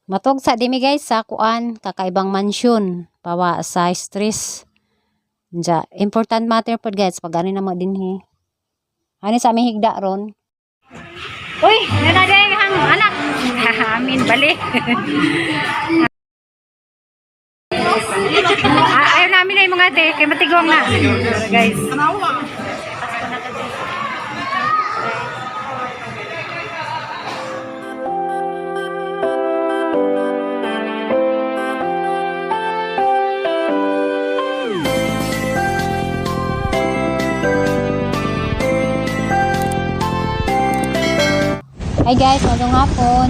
Matog sa dimi guys sa kuan kakaibang mansyon pawa sa stress. Nja, important matter pod guys pag ani na mo dinhi. Ani sa aming higda ron. Uy, nanaday ang anak. Amin bali. Ah, ayaw namin na yung mga ate, kay matigong na. Guys. Hi guys, magandang hapon.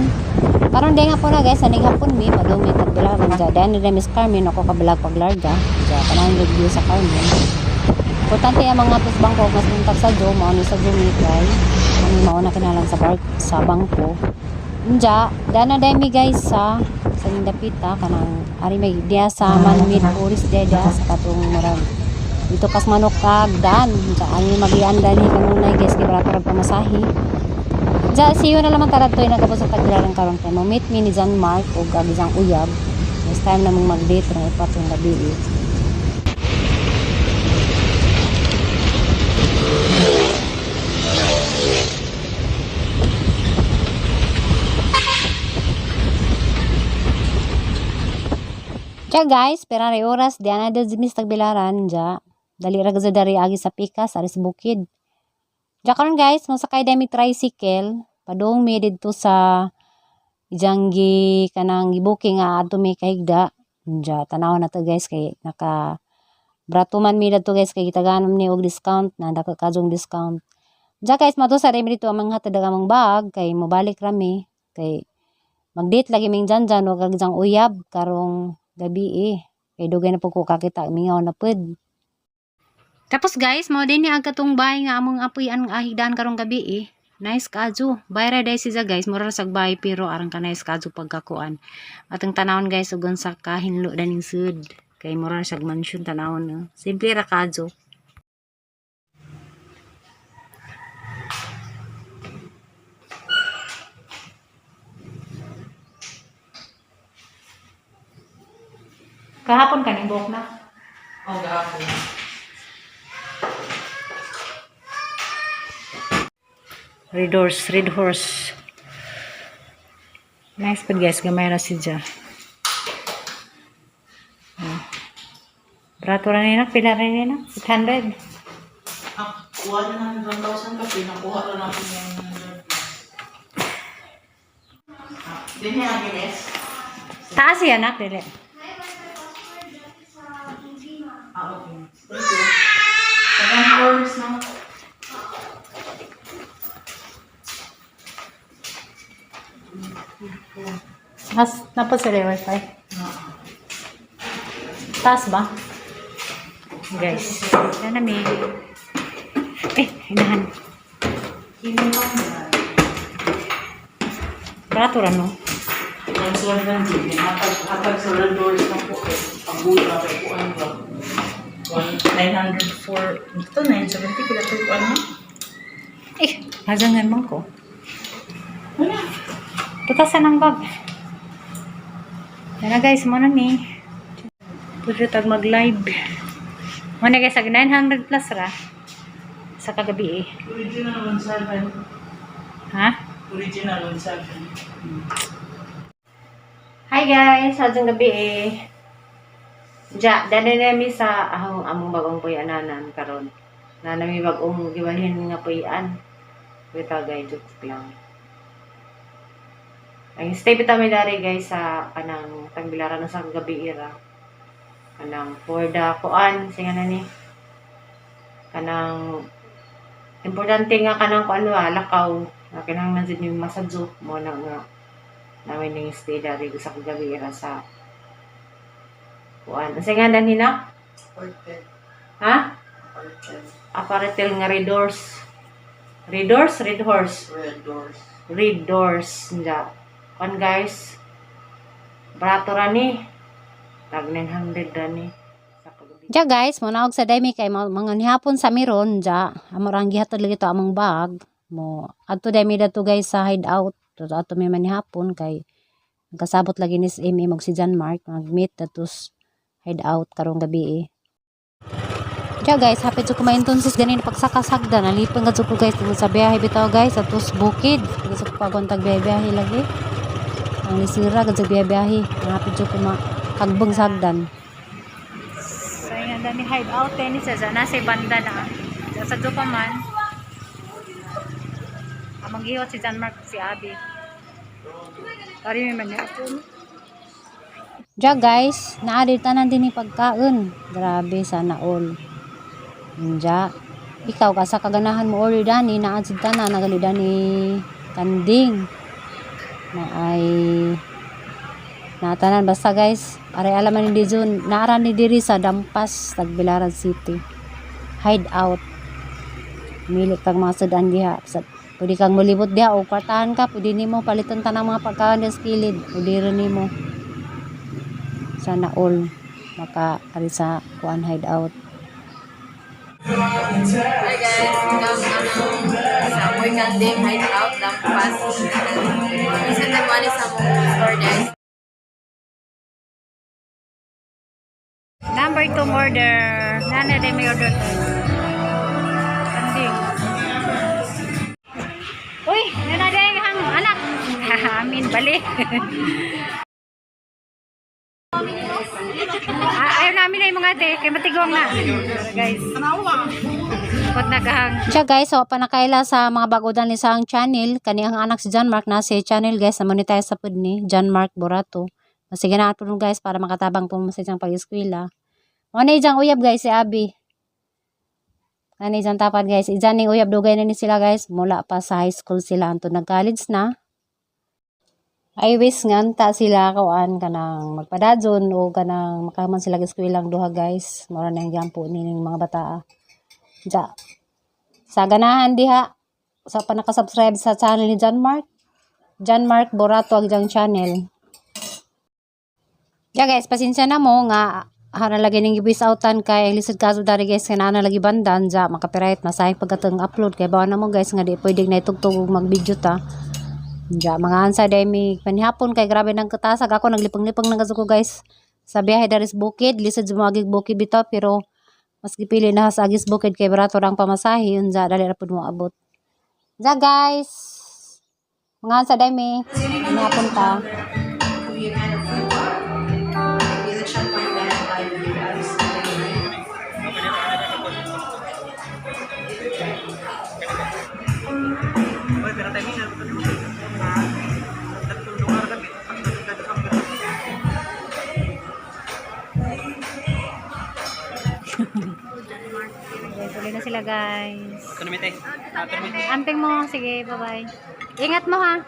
Karon day nga po na guys, anig hapon mi, padumi tagbilaran dya. Dahil nila Miss Carmen, ako kabalag paglarga. Dya, tanang review sa Carmen. Importante ang mga tos bangko, mas muntag sa Jo, mao ni sa Jo mi kay kami mao na kinalang sa bar, sa bangko. Dya, dana day mi guys sa Nindapita kanang ari may diya sa man-made forest deda sa katong murag dito kas manok kag dan dya ani magiandan ni kanunay guys kay barato rag pamasahi. Ja, see you na lamang tarad to'y nagabot sa tagbilaran karon kay mo meet me ni John Mark ug ang isang uyab. Next time na mong mag-date rong ipat yung gabi eh. Ja guys, pera ray oras di ana dil mis tagbilaran ja. Dali ra gud dari agi sa pikas aris bukid. Ja karon guys, mosakay dai mi tricycle padung mi didto sa ijang gi kanang gibuking nga adto mi kahigda. Ja tanaw na to guys kay naka brato man mi dadto guys kay gitaganon ni og discount na dako kajong discount. Ja guys, mato sa mi dito amang hatad ang among bag kay mobalik ra mi kay mag-date lagi ming janjan og ag jang uyab karong gabi eh. Kay dugay na pud ko kakita mingaw na pud. Tapos guys, mao din ni ang katong bahay nga among apuy-an nga higdaan karong gabi eh. Nice kaadyo. Bayra ra day siya guys, mura ra sag bahay pero arang ka nice kaadyo pagkakuan. Atong tanawon guys ug unsa ka hinlo daning sud. Kay mura ra siyag mansion tanawon no. Simple ra kaadyo. Kahapon kaning buhok na. Oh, gahapon. Red horse, red horse. Nice pud guys, gamay ra siya. Brato ra ni na, pila ra ni na? 800. Ah, 1,000 kasi nakuha na natin yung 900. Ah, din niya, Agnes. Taas yan nak, dili. Ah, okay. Thank you. Second course na. Mas napod sila yung wifi. Ah. Taas ba? Guys, yan na mi. Eh, hinahan. Brato ra no. Times 100. Hatag, hatag sa red doors na po. Eh. Pagbuta kay kuan ba? 904. Ito, 970. Pila ito kuan mo? Eh, hazangan man ko. Wala. Putasan ang bag. Yan na guys, mo na ni. Pwede tag mag-live. Mo na guys, ag 900 plus ra. Sa kagabi eh. Original 17. Ha? Original 17. Hi guys, sadjang gabi eh. Ja, dali na mi sa ahong among bagong puy-ananan karon. Na nami bagong gibalhin nga puy-an. Wita guys, joke lang. Ang stay bitaw mi dari guys sa kanang tagbilaran na sa gabi ira. Kanang for the kuan singa na ni. Kanang importante nga kanang kuan wa lakaw nga kinahanglan jud ni masadyo mo na nga namin ning stay dari sa kagabi ira sa kuan. Unsa nga dan hina? Hotel. Ha? Hotel. Aparatel nga Red Horse. Red Horse, Red Horse. Red doors. Red Doors nga. Kuan guys. Barato ra ni. Tag 900 ra ni sa kagabi. Ja guys, mo naog sa daymi kay mga nihapon sa miron ja. Amo ra ang gihatod lagi to among bag. Mo adto daymi dadto guys sa hideout. To ato mi manihapon kay kasabot lagi ni si Amy og si John Mark mag-meet dadto hideout karong gabi eh. Ja guys, hapit jud ko mainton sis ganin pagsakasagda nalipang gud ko guys tungod sa biyahe bitaw guys ato sa bukid. Gusto ko pagontag biyahe lagi. Ang lisira gud sa biyahe-biyahe. Hapit jud ko ma kagbang sagdan. So, ayan, dami hideout tennis. Sa nasa banda na. Sa pa man. Amang giwat si John Mark, si Abby. Pari may manhapon. Ja guys, naa diri tanan din ni pagkaon. Grabe sana all. Nja. Ikaw ka sa kaganahan mo order dani naa jud tanan nagali dani kanding. Na ay natanan basta guys, aray alaman ni Dizon, naara ni diri sa Dampas, Tagbilaran City. Hideout. Mili kag mga sudan diha. Sa, pwede kang molibot diha o kwartahan ka, pwede nimo paliton tanang mga pagkaon diha sa kilid. Pwede rin nimo sana all maka ari sa kuan hideout. Hi guys, welcome ano, sa Boy Kanding Hideout, Lampas. Minsan tayo mali sa mong store guys. Number 2 order. Nana, di may order to. Kanding. Uy, nana di ang anak. Amin, bali. Ah, ayaw namin na yung mga ate, kay matigong na. Guys. Pag nagahang. Siya guys, so pa nakaila sa mga bagodan ni sa ang channel, kani ang anak si John Mark na si channel guys, na monetize sa pud ni John Mark Borato. Sige na po guys para makatabang po mo sa isang pag-eskwela. Mo na ijang uyab guys si Abby. Kani ijang tapad guys, ijan ning uyab dugay na ni sila guys, mula pa sa high school sila anto nag-college na. I wish nga anta sila kuan kanang magpadadyon o kanang makaman sila eskwelang duha guys. Mura na yung gampo ni ning mga bataa. Ja. Sa ganahan diha sa pa nakasubscribe sa channel ni John Mark. John Mark Borato ang diyang channel. Yeah guys, pasensya na mo nga hara lagi ning gibis outan kay ang lisod kaso dari guys kay naa na lagi bandan ja makapiright masayang pagkatong upload kay bawa na mo guys nga di pwedeng na itugtog og mag-video ta. Ja, mga ansa day mi panihapon kay grabe nang katasag ako naglipang-lipang nang ko guys. Sa biyahe dari sa bukid, lisod sumagig bukid bitaw pero mas gipili na sa agis bukid kay barato rang pamasahe unja dali ra pud mo abot. Ja guys. Mga ansa day mi panihapon ta. Guys, tuloy na sila guys. Amping mo. Sige, bye-bye. Ingat mo ha.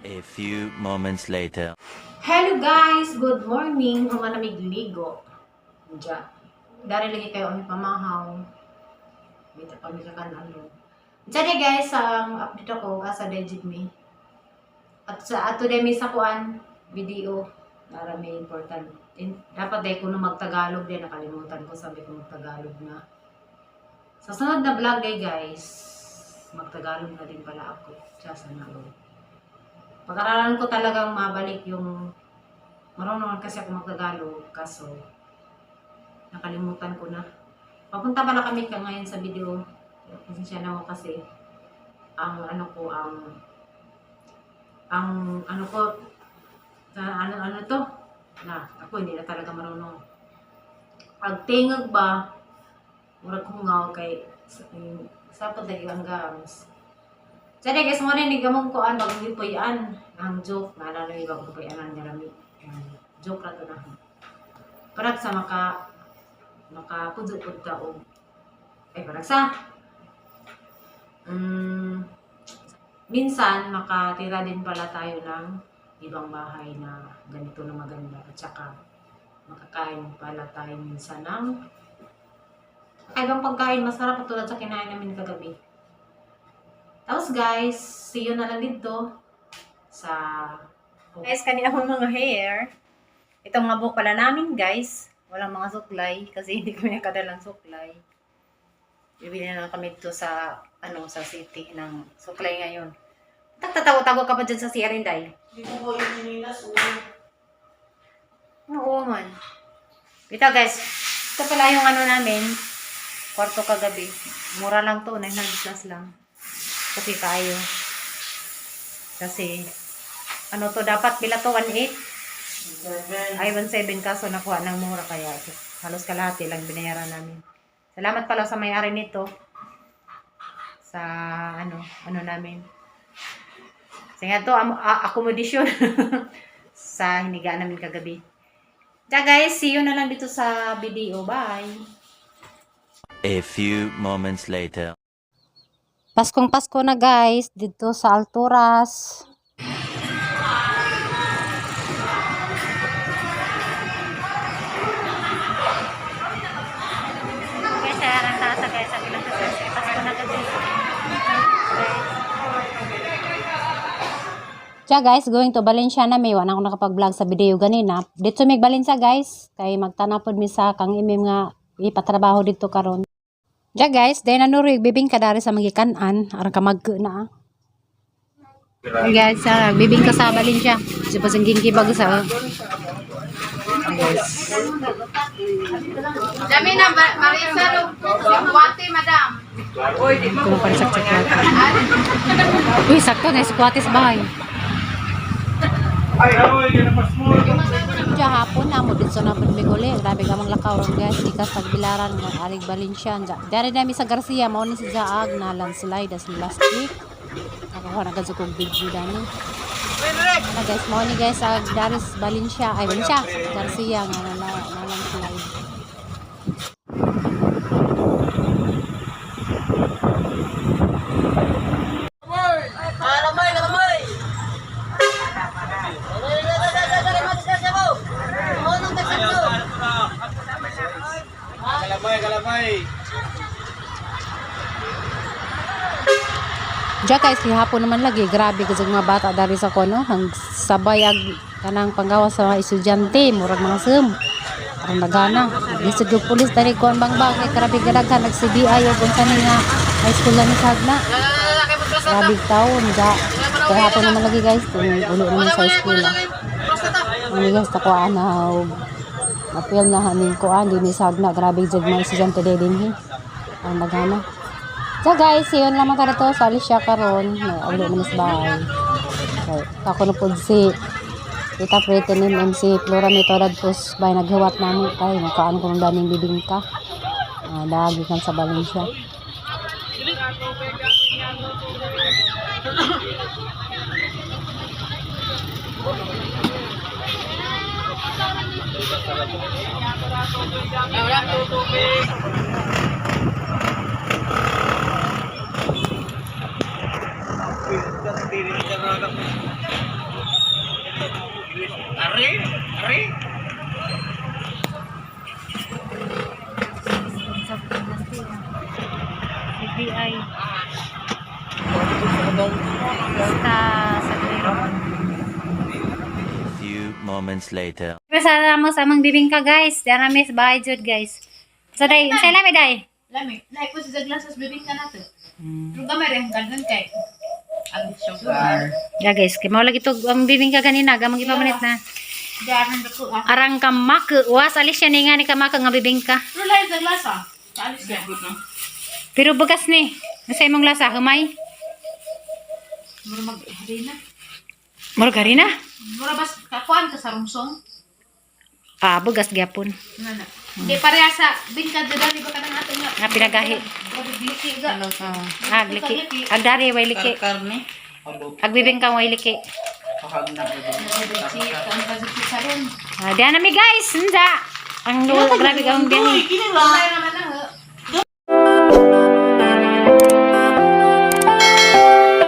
A few moments later. Hello guys! Good morning! Humanamig ligo. Diya. Dari lagi kayo ang pamahaw. Bita pa mi kakan ano. Diya guys, ang update ako asa day me. At sa ato day mi sa kuan video para may important. Dapat day ko no magtagalog din nakalimutan ko sabi ko magtagalog na. Sa sunod na vlog day guys, magtagalog na din pala ako. Siya sana all. Pag-aralan ko talagang mabalik yung marunong naman kasi ako magtagalog kaso nakalimutan ko na. Papunta pala kami ka ngayon sa video. Pasensya na ako kasi ang ano ko ang ano ko sa ano ano to na ako hindi na talaga marunong. Pag tingog ba murag hungaw kay sapot lagi ang gams. Sana guys, mo rin gamong ko an bagong gipuy-an ang joke na ano yung bagong gipuy-an ang garami. Joke ra to na. Parag sa maka maka pud ka og ay parag sa minsan makatira din pala tayo ng ibang bahay na ganito na maganda at saka makakain pala tayo minsan ng ibang pagkain masarap tulad sa kinain namin kagabi. Tapos guys, see you na lang dito sa Guys, kani akong mga hair. Itong mga buhok pala namin, guys. Walang mga suklay kasi hindi kami nakadalang suklay. Bibili na lang kami dito sa, ano, sa city ng suklay ngayon. Tagtatago-tago ka pa dyan sa CR, Inday. Hindi ko ko yung ninilas. Oo. Oo man. Ito guys, ito pala yung ano namin. Kwarto kagabi. Mura lang to, 900 plus lang. Okay tayo. Kasi, ano to, dapat pila to, 1.8? 7. Ay, 1.7 kaso nakuha ng mura kaya halos kalahati lang binayaran namin. Salamat pala sa may-ari nito. Sa ano, ano namin. Kasi nga to, accommodation sa hinigaan namin kagabi. Kaya guys, see you na lang dito sa video. Bye! A few moments later. Paskong Pasko na guys, dito sa Alturas. Guys, ang taas guys, sabi lang sa Pasko na gabi. Tiya guys, going to Valencia na may wala ako nakapag-vlog sa video ganina. Dito may Valencia guys, kay magtanapod mi sa kang imim nga ipatrabaho dito karon. Tiya guys, dahil nanuroy bibingka dari sa magikan-an, aron ka mag na. Ah. Hey guys, bibingka sa Valencia. Sa pasangging kibag sa. Guys. Dami na, Marisa, Wate, madam. Kung pa sa tsakwate. Uy, sakto na squatis bahay. Tiya hapon na mo dito na pud mi uli. Grabe ka mang lakaw ron guys, gikas tagbilaran nga arig Valencia. Dari nami sa Garcia mao ni si Jaag na landslide as last week. Nakakuha na gud kog video dani. Ano guys, mao ni guys ag Daris Valencia, ay Valencia, Garcia nga na, na landslide. Diya guys, hapon naman lagi. Grabe kasi mga bata dari sa kono. Hang sabay ag kanang panggawa sa mga estudyante, murag mga sum. Aron nagana. Lisod yung pulis dari kuan bangbang kay grabe gadaghan nag CBI og unsa ni nga high school lang ni Sagna. Grabe taon ja. Kaya hapon naman lagi guys, ulo naman sa school. Ano guys, takuan na og apil na haning kuan din ni Sagna. Grabe jud mga estudyante dinhi. Ang nagana. So guys, yun lamang ka to. Sali siya karon. May ulo naman sa bahay. So, ako na po si Tita Pretty ni MC Flora Mitorad po bay naghiwat namo kay nakaan ko ng daming bibingka. Ah, dagi kan sa Valencia. CBI. Basta sa Guerrero. A few moments later. Sana mo sa amang bibingka guys. Diyan namin sa bahay jud guys. So day, unsay lami day? Lami, naik po sa glasses bibingka nato. Pero gamay rin, ganun kay. Ang sugar. Ya guys, kay mao lagi to ang bibingka ganina, gamang gipamanit na. Daran na po ah. Arang kamaka, was alis siya ni nga ni kamaka nga bibingka. Pero lain sa glass ah. Kaalis siya. Pero bagas ni. Nasa imong lasa humay? Mura mag-harina. Murag harina? Mura bas kakuan ka sa rumsong. Ah, bugas gyapon. Nga na. Di pareha sa bingka dyan, di ba ka nang ato nga? Nga pinagahi. Grabe, liki ga. Ah, liki. Ag dari way liki. Karne. Ag bibingka way liki. Si, ang pagkikita ron. Ah, diyan na mi guys, unsa? Ang grabe ka ang biyahe. Tayo naman na.